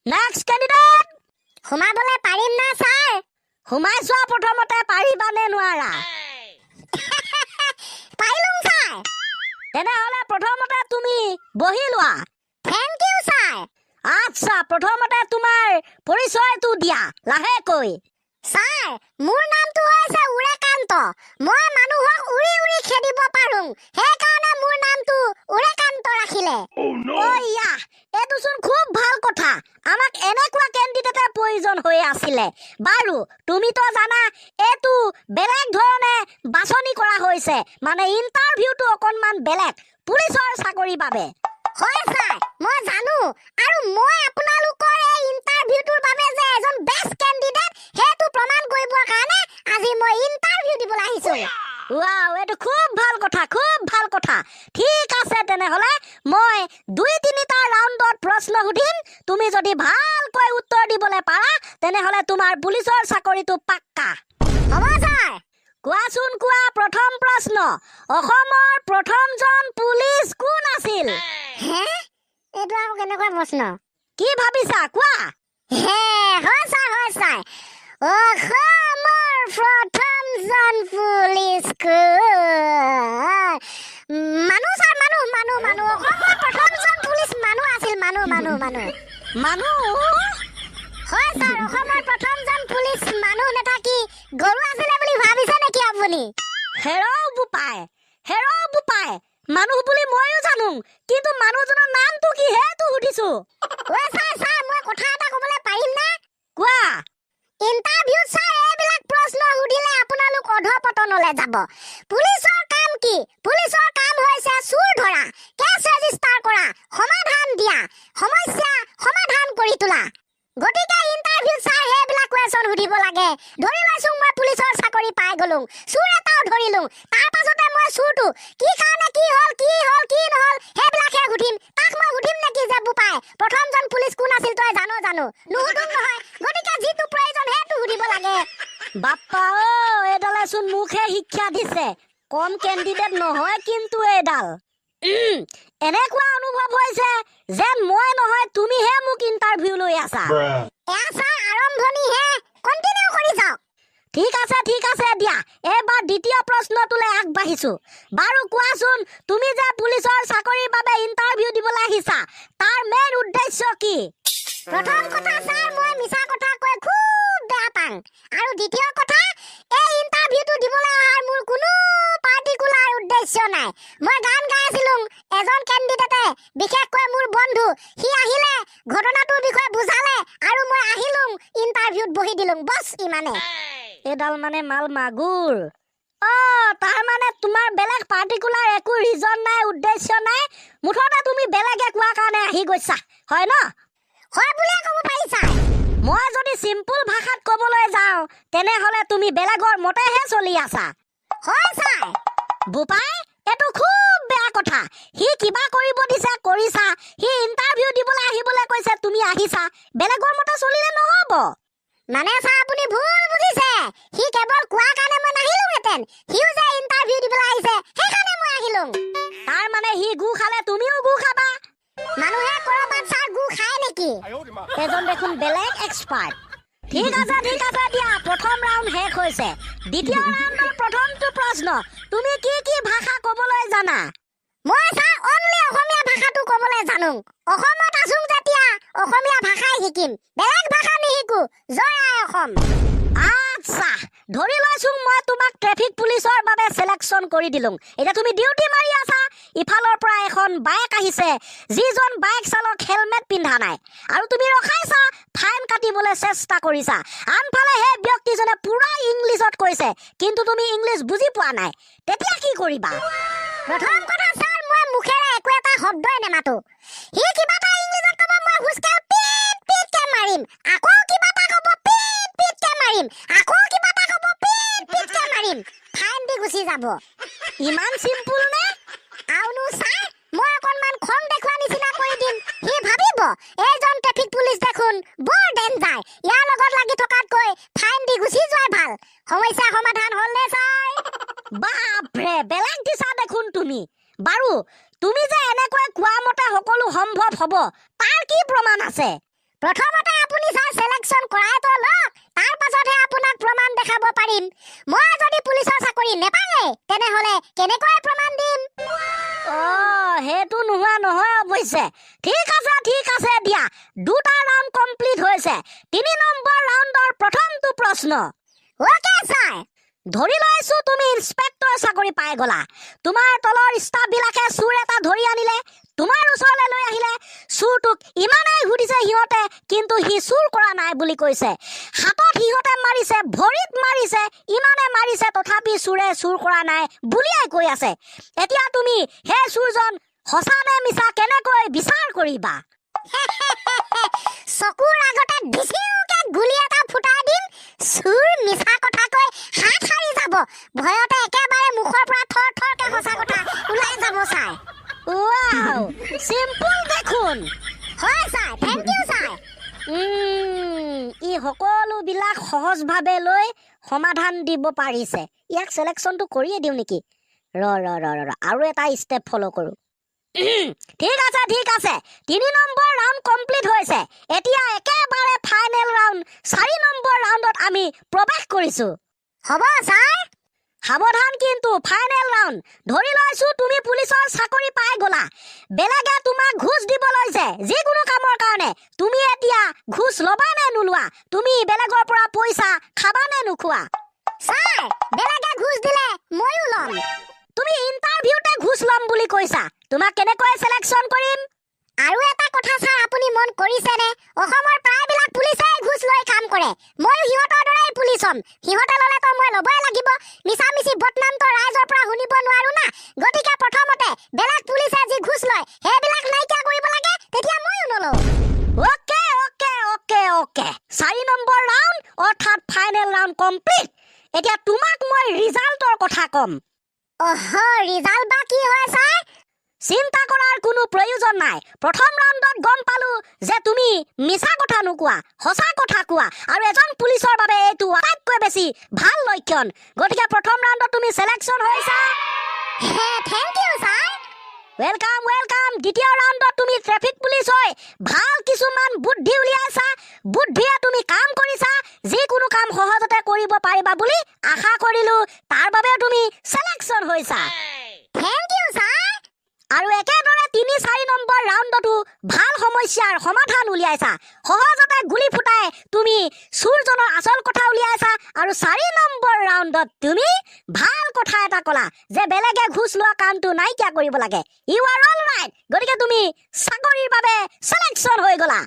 Next candidate. সোমাবলৈ পাৰিম না ছাৰ? সোমাই চোৱা প্ৰথমতে, পাৰিবা নে নোৱাৰা। পাৰিলোঁ ছাৰ। তেনেহ'লে প্ৰথমতে তুমি বহি লোৱা। Thank you sir. আচ্ছা, প্ৰথমতে তোমাৰ পৰিচয়টো দিয়া লাহেকৈ। ছাৰ, মোৰ নামটো হৈছে উৰেকান্ত। মই মানুহক উৰি উৰি খেদিব পাৰোঁ, সেইকাৰণে মোৰ নামটো উৰেকান্ত ৰাখিলে। ঐ ইয়া, এইটোচোন খুব ভাল কথা। আমাক এনেকুৱা কেণ্ডিডেটৰ প্ৰয়োজন হৈ আছিলে। বাৰু, তুমিতো জানা এইটো বেলেগ ধৰণে বাছনি কৰা হৈছে, মানে ইণ্টাৰভিউটো অকণমান বেলেগ পুলিচৰ চাকৰিৰ বাবে। হয় ছাৰ, মই জানো আৰু মই আপোনালোকৰ এই ইণ্টাৰভিউটোৰ বাবে যে এজন বেষ্ট কেণ্ডিডেট, সেইটো প্ৰমাণ কৰিবৰ কাৰণে আজি মই ইণ্টাৰভিউ দিবলৈ আহিছোঁ। ৱাও, এইটো খুব ভাল কথা, খুব ভাল কথা। ঠিক আছে, তেনেহ'লে মই দুই তিনিটা ৰাউণ্ডত প্ৰশ্ন সুধিম। তুমি যদি ভালকৈ উত্তৰ দিবলৈ পাৰা, তেনেহ'লে তোমাৰ পুলিচৰ চাকৰিটো পাক্কা। হ'ব ছাৰ। কোৱাচোন কোৱা, প্ৰথম প্ৰশ্ন, অসমৰ প্ৰথমজন পুলিচ কোন আছিল? হে, এইটো আকৌ কেনেকুৱা প্ৰশ্ন? কি ভাবিছা, কোৱা। হে, হয় ছাৰ, হয় ছাৰ। অসমৰ প্ৰথমজন পুলিচ কোন? মানুহ ছাৰ, মানুহ, মানুহ, মানুহ। অসমৰ প্ৰথমজন পুলিচ মানুহ আছিল, মানুহ, মানুহ, মানুহ। মানুহ? হয় ছাৰ, অসমৰ প্ৰথমজন পুলিচ মানুহ নাথাকি গৰু আছিলে বুলি ভাবিছে নেকি আপুনি? হেৰ বোপাই, হেৰ বোপাই, মানুহ বুলি ময়ো জানো, কিন্তু মানুহজনৰ নামটো কি সেইটো সুধিছো। ঐ ছাৰ, ছাৰ, মই কথা এটা ক'বলৈ পাৰিম নে? কোৱা। ইণ্টাৰভিউত ছাৰ, এইবিলাক প্ৰশ্ন সুধিলে আপোনালোক অধপতনলৈ যাব। পুলিচৰ কাম কি? পুলিচৰ কাম হৈছে চোৰ ধৰা, কেছ ৰেজিষ্টাৰ কৰা, সমাধান দিয়া, সমস্যা সমাধান কৰি তোলা। গতিকে ইণ্টাৰভিউত ছাৰ, সেইবিলাক কুৱেশ্যন সুধিব লাগে। ধৰি লৈছো মই পুলিচৰ চাকৰি পাই গ'লো, চোৰ এটাও ধৰিলো, তাৰ পাছতে মই চোৰটো কি কাৰণে কি হ'ল, কি হ'ল, কি নহ'ল, সেইবিলাকহে সুধিম। তাক মই সুধিম নেকি যে বোপাই, প্ৰথমজন পুলিচ কোন আছিল তই জান জানো? নুসুধো নহয়। গতিকে যিটো প্ৰয়োজন সেইটো সুধিব লাগে। বাপ্পা অ, এইডালেচোন মোকহে শিক্ষা দিছে। কম কেণ্ডিডেট নহয় কিন্তু এইডাল। এনেকুৱা অনুভৱ হৈছে যেন মই নহয়, তুমিহে মোক ইণ্টাৰভিউ লৈ আছা। এয়া ছাৰ আৰম্ভণিহে, কণ্টিনিউ কৰি যাওক। ঠিক আছে, ঠিক আছে দিয়া। এইবাৰ দ্বিতীয় প্ৰশ্নটোলৈ আগবাঢ়িছো। বাৰু কোৱাচোন, তুমি যে পুলিচৰ চাকৰিৰ বাবে ইণ্টাৰভিউ দিবলৈ আহিছা, তাৰ মেইন উদ্দেশ্য কি? প্ৰথম কথা ছাৰ, মই মিছা কথা কৈ খুব বেয়া পাওঁ। আৰু দ্বিতীয় কথা, এই ইণ্টাৰভিউটো দিবলৈ অহাৰ মোৰ কোনো পাৰ্টিকুলাৰ উদ্দেশ্য নাই। মই গান গাই আছিলো, এজন কেণ্ডিডেটে, বিশেষকৈ মোৰ বন্ধু, সি আহিলে, ঘটনাটোৰ বিষয়ে বুজালে আৰু মই আহিলো, ইণ্টাৰভিউত বহি দিলো, বছ ইমানে। এইডাল মানে মাল মাগুৰ। অ, তাৰ মানে তোমাৰ বেলেগ পাৰ্টিকুলাৰ একো ৰিজন নাই, উদ্দেশ্য নাই, মুঠতে তুমি বেলেগে কোৱা কাৰণে আহি গৈছা, হয় ন? হয় বুলিয়ে ক'ব পাৰি ছাৰ। মই যদি চিম্পুল ভাষাত ক'বলৈ যাওঁ, তেনেহ'লে তুমি বেলেগৰ মতেহে চলি আছা। হয় ছাৰ। বোপাই, এইটো খুব বেয়া কথা। সি কিবা কৰিব দিছে, কৰিছা। সি ইণ্টাৰভিউ দিবলৈ আহিবলৈ কৈছে, তুমি আহিছা। বেলেগৰ মতে চলিলে নহ'ব। মানে ছাৰ, আপুনি ভুল বুজিছে। সি কেৱল কোৱা কাৰণে মই নাহিলোহেঁতেন, সিও যে ইণ্টাৰভিউ দিবলৈ আহিছে, সেইকাৰণে মই আহিলো। তাৰ মানে সি গু খালে তুমিও গু খাবা? মানুহে কৰবাত ছাৰ গু খায় নেকি? এজন দেখোন বেলেগ এক্সপাৰ্ট। ঠিক আছে, ঠিক আছে দিয়া। প্ৰথম ৰাউণ্ড শেষ হৈছে। দ্বিতীয় ৰাউণ্ডৰ প্ৰথমটো প্ৰশ্ন, তুমি কি কি ভাষা ক'বলৈ জানা? মই ছাৰ, অনলি অসমীয়া ভাষাটো ক'বলৈ জানো। অসমত আছো যেতিয়া অসমীয়া ভাষাই শিকিম, বেলেগ ভাষা নিশিকো। জয় আই অসম। আচ্ছা, ধৰি লৈছো মই তোমাক ট্ৰেফিক পুলিচৰ বাবে চিলেকশ্যন কৰি দিলো। এতিয়া তুমি ডিউটি মাৰি আছা। ইফালৰ পৰা এখন বাইক আহিছে, যিজন বাইক চালক হেলমেট পিন্ধা নাই, আৰু তুমি ৰখাইছা, ফাইন কাটিবলৈ চেষ্টা কৰিছা। আনফালে সেই ব্যক্তিজনে পুৰা ইংলিছত কৈছে, কিন্তু তুমি ইংলিছ বুজি পোৱা নাই। তেতিয়া কি কৰিবা? প্ৰথম কথা ছাৰ, মই মুখেৰে একো এটা শব্দই নেমাতো। সি কিবা এটা ইংলিছত ক'ব, মই হুচকে পিট পিটকে মাৰিম। আকৌ কিবা এটা ক'ব, পিট পিটকে মাৰিম। আকৌ কিবা এটা ক'ব, পিট পিটকে মাৰিম। ফাইন দি গুচি যাব। ইমান চিম্পুল নে? আৰুনো ছাৰ, মই অকণমান খং দেখুওৱা নিচিনা কৰি দিম। সি ভাবিব, এইজন ট্ৰেফিক পুলিচ দেখোন বৰ ডেঞ্জাৰ, ইয়াৰ লগত লাগি থকাতকৈ ফাইন দি গুচি যোৱাই ভাল। সমস্যা সমাধান হ'ল নে ছাৰ? বাপৰে, বেলেগ দিছা দেখোন তুমি। বাৰু, তুমি যে এনেকৈ কোৱা মতে সকলো সম্ভৱ হ'ব, তাৰ কি প্ৰমাণ আছে? প্ৰথমতে আপুনি ছাৰ চিলেকশ্যন কৰাইতো লওক, তাৰ পাছতহে আপোনাক প্ৰমাণ দেখাব পাৰিম। মই যদি পুলিচৰ চাকৰি নেপালে, তেনেহ'লে কেনেকৈ প্ৰমাণ দিম? অ' সেইটো নোহোৱা নহয় অৱশ্যে। ঠিক আছে, ঠিক আছে দিয়া। দুটা ৰাউণ্ড কমপ্লিট হৈছে। 3 নম্বৰ ৰাউণ্ডৰ প্ৰথমটো প্ৰশ্ন। Okay sir. ধৰি লৈছো তুমি ইন্সপেক্টৰ চাকৰি পাই গলা। তোমাৰ তলৰ ষ্টাফ বিলাকে চোৰ এটা ধৰি আনিলে, তোমাৰ ওচৰলৈ লৈ আহিলে। চোৰটোক ইমানেই সুধিছে সিহঁতে, কিন্তু সি চুৰ কৰা নাই বুলি কৈছে। হাতত সিহঁতে মাৰিছে, ভৰিত মাৰিছে, ইমানে মাৰিছে, তথাপি চোৰে চুৰ কৰা নাই বুলিয়েই কৈ আছে। এতিয়া তুমি সেই চোৰজন সঁচা নে মিছা কেনেকৈ বিচাৰ কৰিবা? চকুৰ আগতে ঢিচিউকে গুলি এটা ফুটাই দিম। চোৰ মিছা কথা কৈ হাত সাৰি যাব। ভয়তে একেবাৰে মুখৰ পৰা থৰ থৰকে সঁচা কথা ওলাই যাব ছাৰ। ৱাও, চিম্পুল দেখোন। হয় ছাৰ, thank U sir. ই সকলোবিলাক সহজভাৱে লৈ সমাধান দিব পাৰিছে। ইয়াক চিলেকশ্যনটো কৰিয়ে দিওঁ নেকি? ৰ ৰ ৰ ৰ ৰ, আৰু এটা ষ্টেপ ফ'ল' কৰোঁ। ঠিক আছে, ঠিক আছে। 3 নম্বৰ ৰাউণ্ড কমপ্লিট হৈছে। এতিয়া একেবাৰে ফাইনেল ৰাউণ্ড, 4 নম্বৰ ৰাউণ্ডত আমি প্ৰৱেশ কৰিছোঁ। হ'ব ছাৰ। সাৱধান কিন্তু, ফাইনেল ৰাউণ্ড। ধৰি লৈছো তুমি পুলিচৰ চাকৰি পাই গলা। বেলেগে তোমাক ঘোচ দিব লৈছে যিকোনো কামৰ কাৰণে। তুমি এতিয়া ঘোচ ল'বা নে নোলোৱা? তুমি বেলেগৰ পৰা পইচা খাবা নে নোখোৱা? ছাৰ, বেলেগে ঘোচ দিলে ময়ো ল'ম। তুমি ইণ্টাৰভিউতে ঘোচ ল'ম বুলি কৈছা, তোমাক কেনেকৈ চিলেকশ্যন কৰিম? আৰু এটা কথা ছাৰ, আপুনি মন কৰিছেনে? অসমৰ প্ৰায়বিলাক পুলিচে ঘোচ লৈ কাম কৰে। ময়ো সিহঁতৰ দৰেই পুলিচ হ'ম। সিহঁতে ল'লেতো মই ল'বই লাগিব। মিছামিছি বদনামটো ৰাইজৰ পৰা শুনিব নোৱাৰো না। গতিকে প্ৰথমতে বেলেগ পুলিচে যি ঘোচ লয়, সেইবিলাক নাইকিয়া কৰিব লাগে, তেতিয়া ময়ো নলওঁ। Okay okay okay okay, 4 number round অৰ্থাৎ ফাইনেল ৰাউণ্ড কমপ্লিট। এতিয়া তোমাক মই ৰিজাল্টৰ কথা ক'ম। অহ, ৰিজাল্ট বা কি হয় ছাৰ? চিন্তা কৰাৰ কোনো প্ৰয়োজন নাই। প্ৰথম ৰাউণ্ডত গম পালো যে তুমি মিছা কথা নোকোৱা, সঁচা কথা কোৱা আৰু এজন পুলিচৰ বাবে এইটো আটাইতকৈ বেছি ভাল লক্ষণ। গতিকে প্ৰথম ৰাউণ্ডত তুমি চিলেকশ্যন হৈছা। Thank U sir. Welcome, welcome. দ্বিতীয় ৰাউণ্ডত তুমি ট্ৰেফিক পুলিচ হৈ ভাল কিছুমান বুদ্ধি উলিয়াইছা। বুদ্ধিয়ে তুমি কাম কৰিছা। যিকোনো কাম সহজতে কৰিব পাৰিবা বুলি আশা কৰিলো। তাৰ বাবেও তুমি চিলেকশ্যন হৈছা। Thank U sir. আৰু একেদৰে 3-4 নম্বৰ ৰাউণ্ডতো ভাল সমস্যাৰ সমাধান উলিয়াইছা। সহজতে গুলি ফুটাই তুমি চোৰজনৰ আচল কথা উলিয়াইছা। আৰু 4 নম্বৰ ৰাউণ্ডত তুমি ভাল কথা এটা ক'লা যে বেলেগে ঘোচ লোৱা কামটো নাইকিয়া কৰিব লাগে। You are all right. গতিকে তুমি চাকৰিৰ বাবে চিলেকশ্যন হৈ গ'লা।